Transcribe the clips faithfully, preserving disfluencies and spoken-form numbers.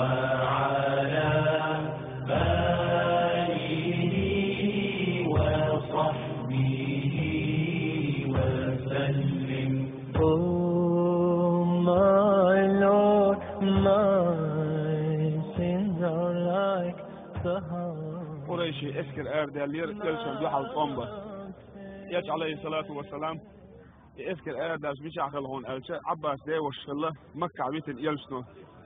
وعلى آله وصحبه وسلم. Oh, my Lord, my sins are like the snow. Къурайши эскар арадаьллера, элчан дуьхьал тӀом бан. Элча, Ӏалайхи ссалату вассалам, и эскар арадаьлча мичахь хилла хьуна аьлча, Ӏаббаса девашас хилла, Маккахь витина элчано.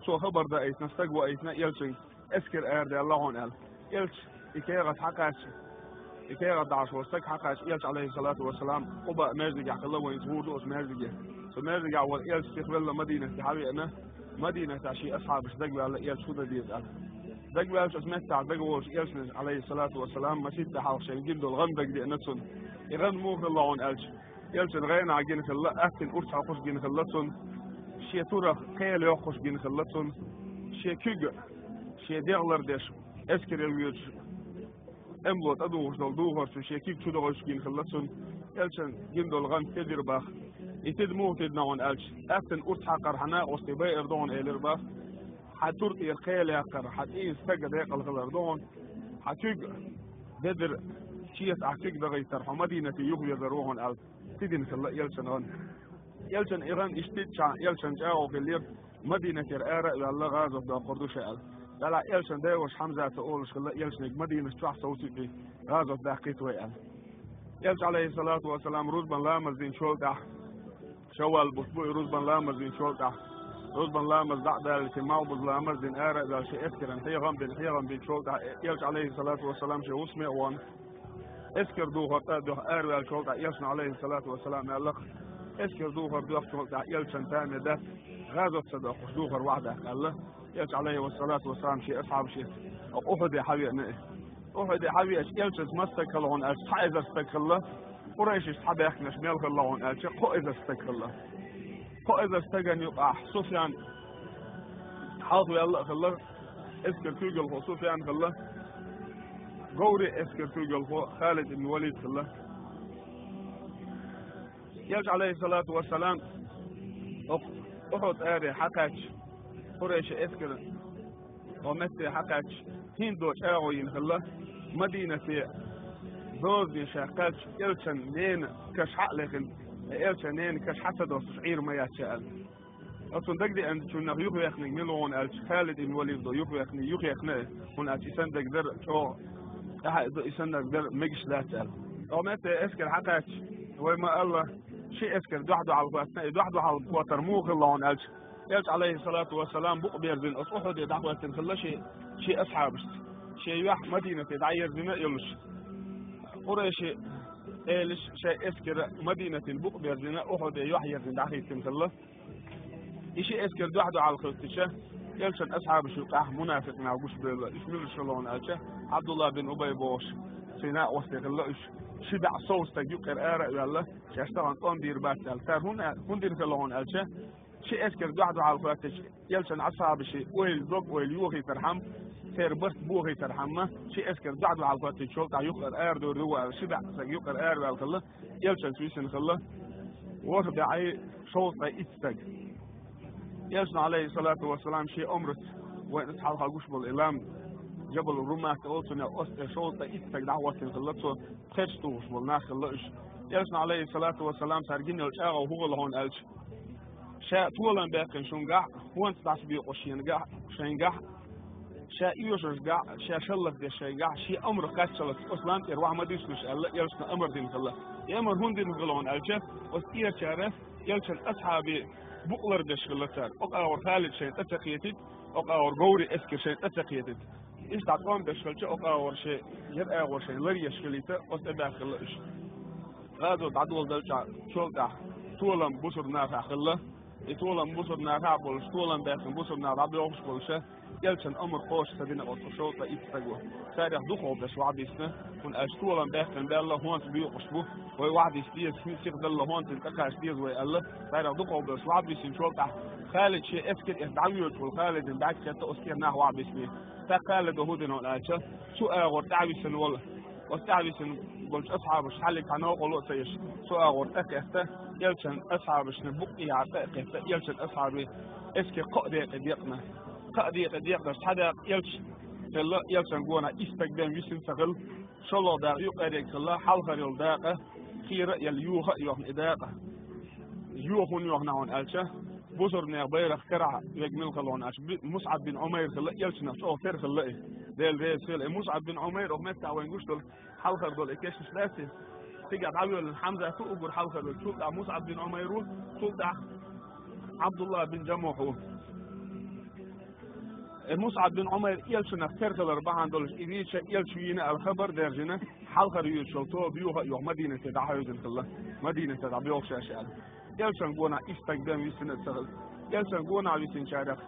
Цо хабар даийтина, стаг ваийтина элчанга, эскар арадаьлла хьуна аьлла. Элча и кехат хьакхаьчча, и кехат дахьаш волу стаг хьакхаьчча, элча, Ӏалайхи ссалату вассалам, Къубаъ маьждигехь хилла, вайна гур ду оцу маьждиге. Цу маьждигехь волу элча сихвелла Мадинате хьавеана, Мадинатехь шен асхьабаш дагаваьлла, элча хӀун дан деза аьлла. Дагаваьлча оцу меттехь дагаволуш элчанаш, Ӏалайхи ссалату вассалам, масийтта хьалха шайна гина долу гӀан дагадеана цунна. И гӀан муха хилла хьуна аьлча, элчан гӀенах гина хилла, аттина урс хьокхуш гина хилла цунна, шен турах кхел йоккхуш гина хилла цунна, шен куьг, шен дегӀ лардеш, эскаре воьдуш, эмло тӀедухуш долу духарчо шен куьг чу дохуьйтуш гина хилла цунна, элчан гина долу гӀан тедира боху. И тида муха тидина хьуна аьлча, аттина урс хьакхар хьан накъостий байар ду хьуна элира боху, хьан тур тӀера кхел яккхар, хьан цӀийнан стага декъала хилар ду хьуна, хьан куьг бедар чеца ахь куьг дахийтар, хьо Мадинате юхавезар ву хьуна аьлла, тидина хилла элчан гӀан. Элчан и гӀан иштта тидчахьана, элчан чӀагӀо хиллера, Мадинатера ара а ваьлла, гӀазот доккхур ду ша аьлла. Делахь элчан деваша Хьамзата олуш хилла, элчаниг Мадинат чохь совцийта, гӀазот даккхийта вай аьлла. Элча, Ӏалайхи ссалату вассалам, рузбан ламаз динчул тӀаьхьа, шаввал бутт бу и, рузбан ламаз динчул тӀаьхьа, рузбан ламаз дӀа а даллалц, малхбуза ламаз дина ара а ваьлла, шен эскаран хьехам бина, хьехам бинчул тӀаьхьа, элча, Ӏалайхи ссалату вассалам, шен хӀусаме а вахана, эскар духар тӀе а доьхна, араваьллачул тӀаьхьа элчано, Ӏалайхи ссалату вассалам, аьлла-кх: «Эскар духар доьхначул тӀаьхьа элчан таме дац, гӀазот ца доккхуш духар вахьа даккха», — аьлла. Элча, Ӏалайхи ссалату вассалам, шен асхьабашца оцу Ухьуде хьавеана и. Ухьуде хьавеача, элчанца маса стаг хилла хьуна аьлча, цхьа эзар стаг хилла, къурайшашца схьабаьхкинарш мел хилла хьуна аьлча, кхо эзар стаг хилла. Кхо эзар стагана юкъахь Суфьян хьалхаваьлла а хилла, эскар куьйгалхо Суфьян хилла, говри эскар куьйгалхо Халид ибн Валид хилла. Элча, Ӏалайхи ссалату вассалам, оцу Ухьуд аре хьакхаьчча, къурайши эскар оцу метте хьакхаьчча, ХӀинда чӀагӀо йина хилла, Мадинате дозане ша кхаьчча, элчан ненан каш хьа а лехна, элчан ненан каш хьа ца доссуш Ӏийр ма яц ша аьлла. Оцунна дагадеанчунах юхаваьккхинарг мила ву хьуна аьлча, Халид ибн Валид ду юхаваьккхинарг, юхаваьккхина, хӀунда аьлча и санна дагадара чӀогӀа, тӀаьхьа а ду и санна дагадара мегаш дац аьлла. Оцу метте эскар хьакхаьчча, вай ма-аллара, ши эскар дуьхь-дуьхьал хӀоьттина, и дуьхь-дуьхьал хӀоттар муха хилла хьуна аьлча, элча, Ӏалайхи ссалату вассалам, букъ берзина оцу Ухьуде дӀахӀоьттина хилла шен, шен асхьабашца, шен юьхь Мадинате дӀаерзина а йолуш. Къурайши элаш шайн эскар Мадинатина букъ берзина, Ухьуде юьхь ерзина дӀахӀиттина хилла. И ши эскар дуьхь-дуьхьал хӀоьттича, элчан асхьабаш юкъахь мунафикъ нах гуш бевлла, уьш муьлш хилла хьуна аьлча, Ӏабдулла бин Убай бохуш, цуьнан накъостий хилла уьш, ши бӀе сов стаг юкъера ара а ваьлла, шаьш тахана тӀом дийр бац аьлла. Цара хӀунда, хӀунда дина хилла хьуна аьлча, ши эскар дуьхь-дуьхьал хӀоьттича, элчан асхьабаши ойла дог, ойла йохийтархьама, церан барт бохийтархьама, ши эскар дуьхь-дуьхьал хӀоьттичул тӀаьхьа юкъара арадовр ду аьлла, ши бӀе стаг юкъара араваьлла хилла, элчанца висина хилла, ворхӀ бӀе шовзткъе итт стаг. Элчано, Ӏалайхи ссалату вассалам, шен омраца, вайна аса хьалха гуш болу и лам, Джабал Румат олу цунах, оцу тӀе шовзткъе итт стаг дӀахӀоттийна хилла цо, пхерча тухуш болу нах хилла уьш. Элчано, Ӏалайхи ссалату вассалам, цара гина йолу чӀагӀо хӀун хилла хьуна аьлча, ша толам баьккхина шунгахь, хӀонца дӀасабоькъуш шенгахь, шайгахь, ша оьшуршгахь, ша шаллакдеш шайгахь, шен омра кхаччалц оцу лам тӀера ваха ма дисалаш аьлла, элчано амар дина хилла. И амар хӀунда дина хилла хьуна аьлча, оцу тӀерачара элчан асхьабийн букъ лардеш хилла цара. Оцу агӀор Халид шайна тӀе ца кхетийта, оцу агӀор говри эскар шайна тӀе ца кхетийта. Иштта тӀом беш хилча, оцу агӀор шайн, яра агӀор шайна ларъеш хилийта, оцу тӀе баьхна хилла уьш. ГӀазот дӀадоладелча, чул тӀаьхьа толам бусурба нахахь хилла. И толам бусурба нахахь а болуш, толам баьккхина бусурба нах дӀабоьлхуш болуша, элчан омра кхочуш ца дина оцу шовзткъе итт стага. Царах дукхах берш ваха бисна, хӀунда аьлча толам баьккхина баьлла, хӀонца боькъуш бу, вай ваха диса деза, хӀинца сиха далла, хӀонца тӀекхача деза вай аьлла, царах дукхах берш ваха бисинчул тӀаьхьа, Халид шен эскар эцна дӀавоьдуш волу Халидна бӀаьрг кхетта оцу тӀера нах ваха бисне. ТӀаккха Халидо хӀун дина хьуна аьлча, цу агӀор тӀаьхьа висина волу, оцу тӀаьхьа висина болчу асхьабаш хьаллиг хьан новкъарло а ца еш, цу агӀор тӀе а кхетта, элчан асхьабашна букъ тӀехьа тӀе а кхетта, элчан асхьабийн эскар кхо а декъе декъна. Кхаа декъа, декъа даш цхьа дакъа элча хилла, элчан гонахь исс стаг бен висина ца хилла, шолгӀа дакъа юкъаралг хилла, хьалхара йолу дакъа кхера а елла, юха а йохна и дакъа. Юха хӀунда йохна хьуна аьлча, бусурбанех байракх карахь верг мила хилла хьуна аьлча, би-, Мусъаб бин Ӏумайр хилла, элчанах чӀогӀа тера хилла и. Дела реза хила и Мусъаб бин Ӏумайр, оха меттехь вайн гуш долу хьалхара долу и кешнаш дац и? Цигахь дӀавоьллина Хьамзат ву уггар хьалхара верг, цул тӀаьхьа Мусъаб бин Ӏумайр ву, цул тӀаьхьа Ӏабдулла бин Джамухь ву. Э, Мусъаб бин Ӏумайр элчанах тера хилар бахьана долуш и вийча, элча вийна аьлла хабар а даьржина, хьалхара юьйцуш йолу тоба юха а йохна Мадинате дӀахьевзина хилла, Мадинате дӀабоьлху шаьш аьлла. Элчан гонахь исс стаг бен висина а ца хилла. Элчан гонахь висинчарех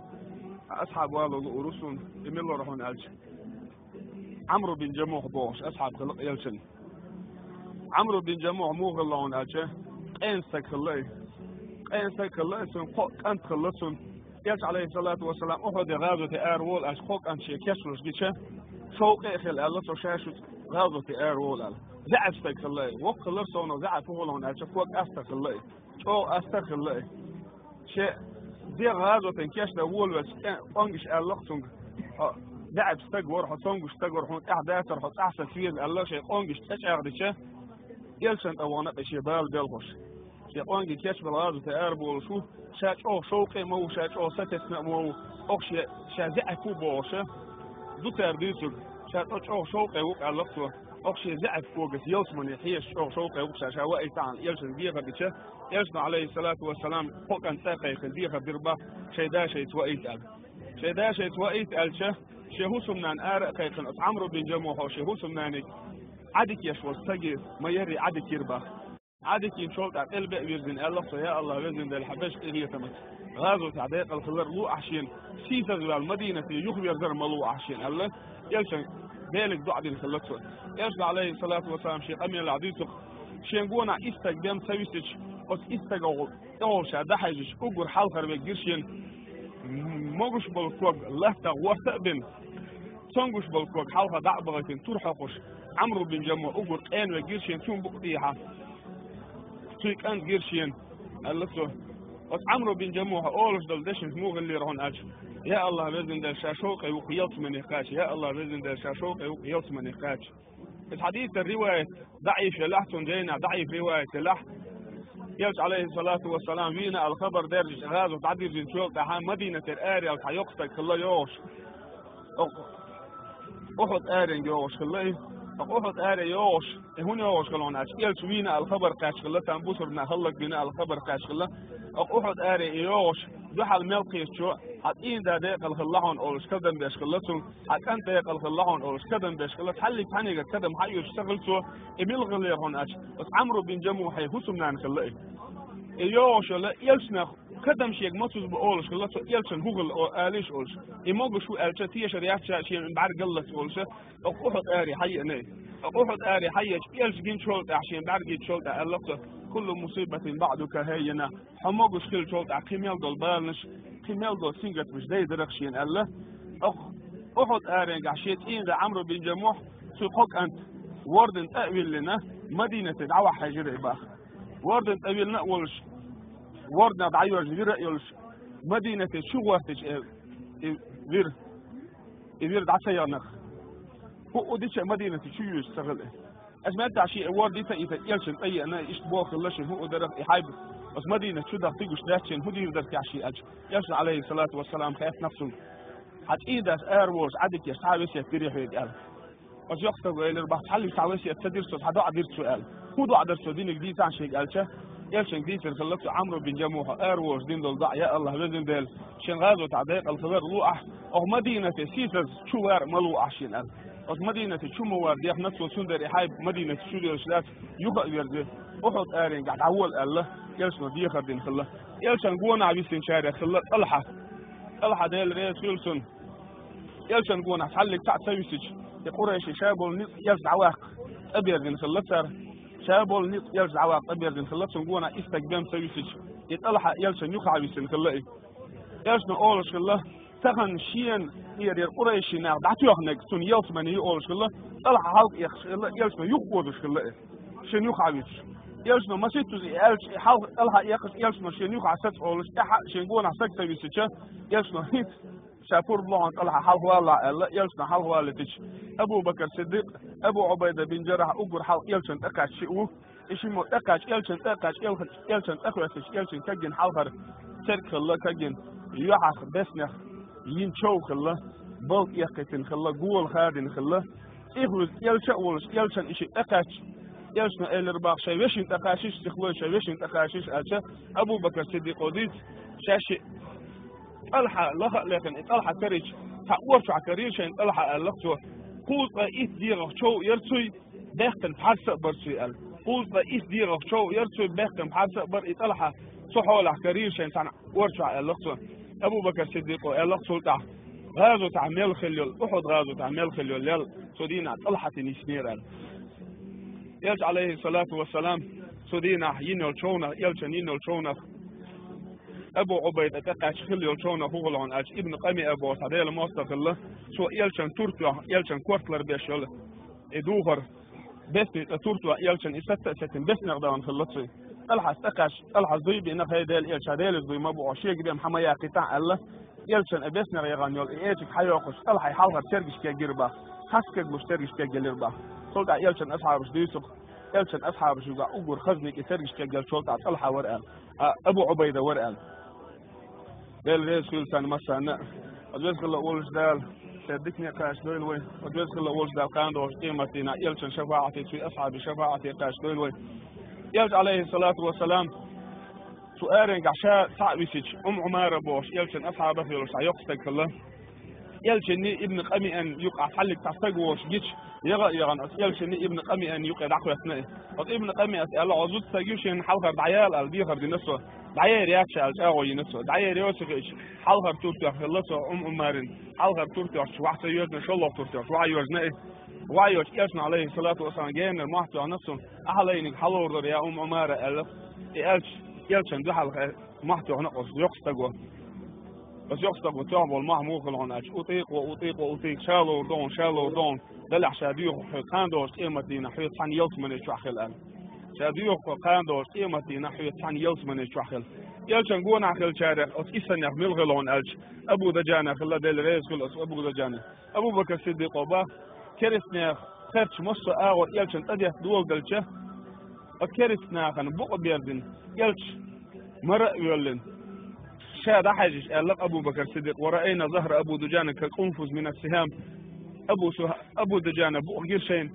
асхьаб вало луур ву суна, и мила вара хьуна аьлча, Ӏамру бин Джамухь бохуш асхьаб хилла элчан. Ӏамру бин Джамухь муха хилла хьуна аьлча, къена стаг хилла и. Къена стаг хилла и цуьнан, кхо кӀант хилла цуьнан. Элча, Ӏалайхиссалату вассалам, Ухьуде гӀазоте араволу аьлча, кхо кӀант шен кечлуш гича, шовкъе а хилла аьлла цо ша шуьца гӀазоте араволу аьлла. ЗаьӀап стаг хилла и. Воккха хилар, совнах заьӀап хӀун хилла хьуна аьлча, ког астагӀа хилла и. ЧӀогӀа астагӀа хилла и. Шен дегӀ гӀазотан кечдан волавелча, кӀе-, къонгаш аьлла-кх цуьнга: «Хьо заьӀап стаг вара, хьо цомгуш стаг вара, хьуна тӀаьхьа дацара хьо цӀахь саца веза», аьлла, шен къонгаш тӀечӀагӀдича, элчан тӀе вахана и шен бала белхаш. Шен къонге кечбелла гӀазоте араболуш ву, ша чӀогӀа шовкъе а ма ву, ша чӀогӀа сатесна а ма ву, оха шен, ша заьӀап ву бохуш, ду цара дуьйцург, ша тӀо чӀогӀа шовкъе ву-кх аьлла-кх цо, оха шен заьӀап когаца ялсамане хьежаш чӀогӀа шовкъе ву-кх ша, ша ваийтахьана элчанга дехар дича, элчано, Ӏалайхиссалату вассалам, кхо кӀант цӀа а кхайкхина, дехар дира боху, шайн да шайца ваийта аьлла. Шайн да шайца ваийта аьлча, шен хӀусамнана ара а кхайкхина, оцу Ӏамру бин Джамухьо шен хӀусамнаниг Ӏадика еш волчу стаге ма-ярри Ӏадика йира боху. Ӏадика йинчул тӀаьхьа къилбе а вирзина, аьлла-кх цо: «Я АллахӀ, Везан Дела, хьан бешан къинхетамца, гӀазотехь декъала хилар луъахь шена, сийсазваьлла Мадинате юхаверзар а ма луъахь шена», аьлла, элчан Деле доӀа дина хилла цо. Элчано, Ӏалайхиссалату вассалам, шен къамелехь дуьйцу-кх: «Шен гонахь исс стаг бен ца висича, оцу исс стагах тӀехула ша дӀахьаьжча, уггар хьалхара верг гира шена могуш болу ког латтах ворта а бина, цомгуш болу ког хьалха дӀа а бахийтина, тур хьокхуш, Ӏамру бин Джамухь уггар къена верг гира шена, цуьнан букъа тӀехьа цуьнан кӀант гира шена», аьлла цо. Оцу Ӏамру бин Джамухьа олуш долу дешнаш муха хиллера хьуна аьлча: «Я АллахӀ, Везан Дела, ша шовкъе ву-кх ялсамане кхача, я АллахӀ, Везан Дела, ша шовкъе ву-кх ялсамане кхача». Иза хьадийцар риваят даӀиф елахь, цунна жайнахь даӀиф риваят елахь, Элча, Ӏалайхиссалату вассалам, вийна аьлла хабар даьржича, гӀазот дӀадирзинчул тӀаьхьа Мадинатера араяьлла цхьа йоккха стаг хилла йогӀуш. Оха Ухьуд аренга йогӀуш хилла и. Оха Ухьуд аре йогӀуш, и хӀунда йогӀуш хилла хьуна аьлча, Элча вийна аьлла хабар кхаьчна хилла, царна бусурбанаш хӀаллакбина аьлла хабар кхаьчна хилла. Оха Ухьуд аре и йогӀуш, дуьхьал мел кхечо, хьан цӀийнан да декъала хилла хьуна олуш кадам беш хилла цунна, хьан кӀант декъала хилла хьуна олуш кадам беш хилла, цхьаллиг цхьаьннега кадам хьаоьцуш ца хилла цо, и мила хиллера хьуна аьлча, оцу Ӏамру бин Джамухьан хӀусамнана хилла и. И йогӀуш йолу Элчанах кадам шега ма цузба олуш хилла цо, Элчан хӀун хилла о-, алийша олуш. И могуш ву аьлча, тешар яц ша шен бӀаьрг галлалц олуш, оха Ухьуд аре хьаеана и. Оха Ухьуд аре хьаеача, Элча гинчул тӀаьхьа, шен бӀаьрг гинчул тӀаьхьа аьлла-кх цо: «Куллу мусибатин баӀдака хаййина». Хьо могуш хиллачул тӀаьхьа кхин мел долу баланаш, кхин мел долу сингаттамаш дайдарах шена аьлла. Оха Ухьуд аренгахь шен цӀийнан да Ӏамру бин Джамухь, цуьнан кхо кӀант, ворданна тӀе а виллина, Мадинате дӀавахьа хьаьжира и боху. Ворданна тӀе виллина а волуш, ворданах дӀайоьжна вир а йолуш, Мадинате чу гӀортича, э, и вир, и вир дӀа ца яхна-кх. ХӀуъу дича а Мадинате чу юьйцуш ца хилла и. Аса меттахь шен и ворда йита а йитина, Элчанна тӀееана, иштта боху хилла шен хӀуъу дарах и хьайба, аса Мадинате чу даха тигуш дац шена, хӀун дийр дара техьа шен аьлча, Элчано, Ӏалайхиссалату вассалам, хаьттина-кх цуьнга: «Хьан цӀийнан дас араволуш Ӏадика еш цхьа а весет дирий хьоьга?» аьлла. Оцу йоккхачу стага элира боху: «Хьаллиг цхьа весет ца дира со, цхьа доӀа дира цо», аьлла. «ХӀун доӀа дара цо динарг, дийцахьа шега», аьлча, Элчанга дийцар хилла цо Ӏамру бин Джамухьа араволуш дина долу доӀа: «Я АллахӀ, Везан Дела, шен гӀазотехь декъала хилар луъахь, оха Мадинате сийсаза чу вар а ма луъахь шена», аьлла. Оха Мадинате чу ма вар дехна цо, цундела и хьайба Мадинате чу лелаш лаьцна юха а верза, Ухьуд аренгахь дӀавола аьлла, Элчано дехар дина хилла. Элчан гонахь висинчарех хилла ТӀалхьа. ТӀалхьа, Дела реза хуьлу цунна, Элчан гонахь цхьаллиг цхьаъ ца висича, и къурайший ша болу ницкъ Элча дӀаваккха тӀеберзина хилла цара. Ша болу ницкъ Элча дӀаваккха тӀеберзина хилла, цуьнан гонахь исс стаг бен ца висича, и ТӀалхьа Элчан юххехь висина хилла и. Элчано олуш хилла, тахана шена тӀера къурайший нах дӀатоьхнарг цунна ялсамане ю олуш хилла, ТӀалхьа хьалха эккхаш хилла, Элчано юхаозуш хилла и, шена юххехь висча. Элчано масийттаза и аьлча, и хьалха ТӀалхьа эккхаш, Элчано шена юххехь саца олуш, тӀаьхьа шен гонахь стаг ца висича, Элчано хӀинца ша пурба лохьан тӀалхьа хьалхавала аьлла, элчанна хьалхавалийтича, Абу Бакр Сиддикъ, Абу Ӏубайда бин Джаррахь уггар хьалха элчанна тӀакхаьчча шиъ ву, и шиммо тӀакхаьчча, элчанна тӀакхаьчча, элчанна тӀахоьттича, элчан кагин хьалхара церг хилла, кагин юьхьах беснех йина чов хилла, балд эккхийтина хилла, гола хадина хилла. ЦӀихвуьзза элча а волуш, элчанна и шиъ тӀакхаьчча, элчано элира боху: «Шайн вешина тӀакхачийша, сихлой, шайн вешина тӀакхачийша», аьлча, Абу Бакр Сиддикъо дийца, ша шиъ тӀалхьа лаха а лехна, и тӀалхьа карийча, цхьа ор чохь карийра шайна тӀалхьа, аьлла-кх цо. Кхузткъе итт дегӀах чов яра цуьнан, баьккхина пхьарс а бара цуьнан, аьлла. Кхузткъе итт дегӀах чов яра цуьнан, баьккхина пхьарс а бара, и тӀалхьа цу хьолехь карийра шайна цхьана ор чохь, аьлла-кх цо. Абу Бакр Сиддикъо аьлла-кх цул тӀаьхьа: «ГӀазотехь мел хилла йолу, Ухьуд гӀазотехь мел хилла йолу лел цу дийнахь тӀалхьа тина йиснера», аьлла. Элча, Ӏалайхиссалату вассалам, цу дийнахь йина йолу човнах, элчанна йина йолу човнах, Абу Ӏубайда тӀекхаьчча хилла йолу човнах хӀун хилла хьуна аьлча, Ибн Къамиа боху цхьа Делан мостагӀа хилла, цо элчан тур тоьхна, элчан корта ларбеш йолу и духар, бесни тӀе тур тоьхна, элчан и сатта а сатина беснех дахана хилла цуьнан. ТӀалхьа тӀекхаьчча, тӀалхьа зуй биъна, хӀай Делан элча, Делан зуй ма бу хьо, шега бен хьан ма яккхийтахь, аьлла, элчан и беснех яхана йолу и эчиг хьайоккхуш, тӀалхьа хьалхара цергаш кегира боху, цхьацца кеглуш тергаш кегелира боху. Цул тӀаьхьа элчан асхьабаш дуьйцу-кх, элчан асхьабаш юкъахь уггар хазаниг и тергаш кегеллачул тӀаьхьа тӀалхьа вара аьлла, а, Абу Ӏубайда вара аьлла. Дела реза хуьлда царна массарна а. Оцу веза хилла волчу Дала шен дикане кхачадойла вай. Оцу веза хилла волчу Дала кхана долчу къематдийнахь элчан шафаӀате, цуьнан асхьабийн шафаӀате кхачадойла вай. Элча, Ӏалайхиссалату вассалам, цу аренгахь ша цхьаъ висича, Умму Ӏумара бохуш элчан асхьабах йолуш цхьа йоккха стаг хилла. Элчанний Ибн Къамиан юкъахь цхьаллиг цхьа стаг волуш гича, яха а яхана, оцу элчанний Ибн Къамиан юкъе дӀахӀоьттина и. Оцу Ибн Къамиас аьлла: «Хьо зуда стаг ю, шена хьалхара дӀаяла», аьлла, дехар дина цо. ДӀаера яц ша аьлла, чӀагӀо йина цо. ДӀаера йоцу хиъча, хьалхара тур тоьхна хилла цо Умму Ӏумарин. Хьалхара тур тоьхча ваха ца йоьжна, шолгӀа тур тоьхча ваха йоьжна и. Ваха йоьжча, элчано, Ӏалайхиссалату вассалам, генара мохь тоьхна цунна: «Ахьа лайниг хьалур дара, я Умму Ӏумара», аьлла. И элча, элчан дуьхьал мохь тоьхна оцу йоккха стаго. Оцу йоккха стаго тоьхна болу мохь муха хилла хьуна аьлча, утӀикъу, утӀикъу, утӀикъу, ша ловр ду хьуна, ша ловр ду хьуна, делахь ша доьху хьоьга, кхана долчу къематдийнахь хьоьца цхьаьна ялсамане чохь хила аьлла. Ша доьху хьоьга, кхана долчу къематдийнахь хьоьца цхьаьна ялсамане чохь хила. Элчан гонахь хиллачарех оцу иссанех мила хилла хьуна аьлча, Абу Даджана хилла, Дела реза хуьлда оцу Абу Даджана. Абу Бакр Сиддикъо боху: «Керстанех кхерча массо а агӀор элчан тӀедетта доладелча, оцу керста нахана букъ а берзина, элча мара а воьллина, ша дӀахьаьжча», аьлла Абу Бакр Сиддикъо: «Ва раайна захра Аби Дуджана кал къунфузи мина ссихьам». Абу Су-, Абу Дуджана букъ гира шайна,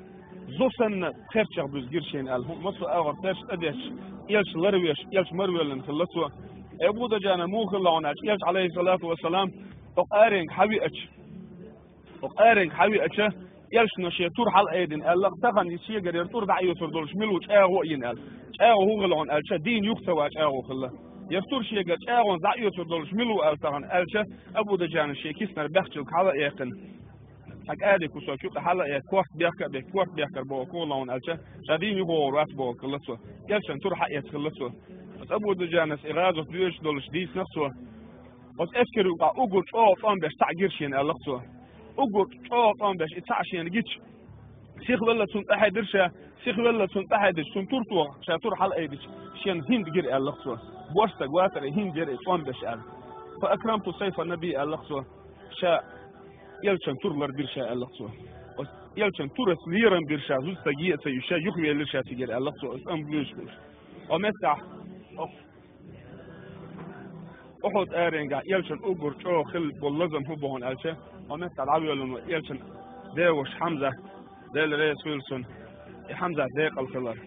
зу санна кхерчех буьзна гира шайна аьлла. ХӀунда массо а агӀор кхерча тӀедетташ, элча ларвеш, элча мара воьллина хилла цо. Абу Дуджана муха хилла хьуна аьлча, элча, Ӏалайхиссалату вассалам, оцу аренга хьавеача, оцу аренга хьавеача, элчано шен тур хьалаайдина аьлла, тахана иза шегара яра тур дӀаоьцур долуш мила ву чӀагӀо а йина аьлла. ЧӀагӀо хӀун хилла хьуна аьлча, дийна юха ца ван чӀагӀо хилла. Яра тур шегара чӀагӀонца дӀаоьцур долуш мила ву аьлла тахана аьлча, Абу Даджана шен киснара бехчалг хьала а яьккхина, цхьа кӀади кусок юкъа хьала а яьккхина, корта бехка а бехкина, корта бехкар бохург хӀун хилла хьуна аьлча, ша дийна юха вогӀур вац бохург хилла цо. Элчан тур хьаэцна хилла цо. Оцу Абу Даджанас и гӀазот доьдуш долуш дийцина цо. Оцу эскаре юкъахь уггар чӀогӀа тӀом беш цхьаъ гира шена аьлла цо. Уггар чӀогӀа тӀом беш и цхьаъ шена гича, сихвелла цунна тӀахьаьдира ша, сихвелла цунна тӀахьаьдича, цунна тур тоха, ша тур хьалаайдича, шена хӀинда гира аьлла цо. Боьрша стаг вацара и, хӀинда яра и тӀом беш аьлла. «Фа акрамту сайфа ннабий», аьлла цо. Ша элчан тур лардира ша аьлла цо. Оцу элчан турас лерам бира ша, зуда стаг е а ца юьйш, ша юхавелира ша цигара аьлла цо, оцу тӀом луьйш хилча. Оцу меттехь, оцу Ухьуд аренгахь элчан уггар чӀогӀа хилла болу лазам хӀун бу хьуна аьлча, оцу меттехь дӀавоьллина ву элчан деваша Хьамзат, Дела реза хуьлда цунна, и Хьамзат декъала хилар.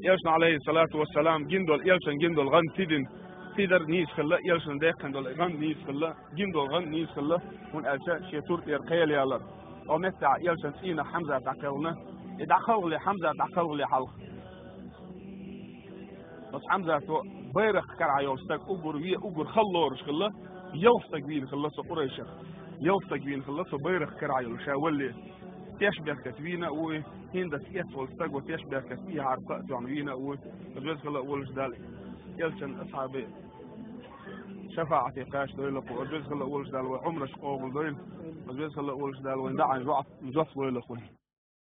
Элчано, Ӏалайхиссалату вассалам, гина долу, элчан гина долу гӀан тидина, тидар нийса хилла, элчано даьккхина долу гӀан нийса хилла, гина долу гӀан нийса хилла, хӀунда аьлча шен тур тӀера кхел ялар. Оцу меттехь элчан цӀийнах Хьамзат дӀакхелхина, и дӀакхалхале, Хьамзат дӀакхалхале хьалха. Оцу Хьамзато байракх карахь йолу стаг уггар ве, уггар хала лоруш хилла, ялх стаг вийна хилла цо Къурайшех. Ялх стаг вийна хилла цо байракх карахь йолуш, ша валале. Тешбехкаца вийна а ву и, хӀиндас эцна волу стаго тешбехкаца и хьарпа а тоьхна вийна а ву и. Оцу веза хилла волуш Дала элчан асхьабийн шафаӀате кхачадойла кху. Оцу веза хилла волуш Дала вай Ӏумраш къобалдойла. Оцу веза хилла волуш Дала вайн даӀан жоп-, жоп лойла кху.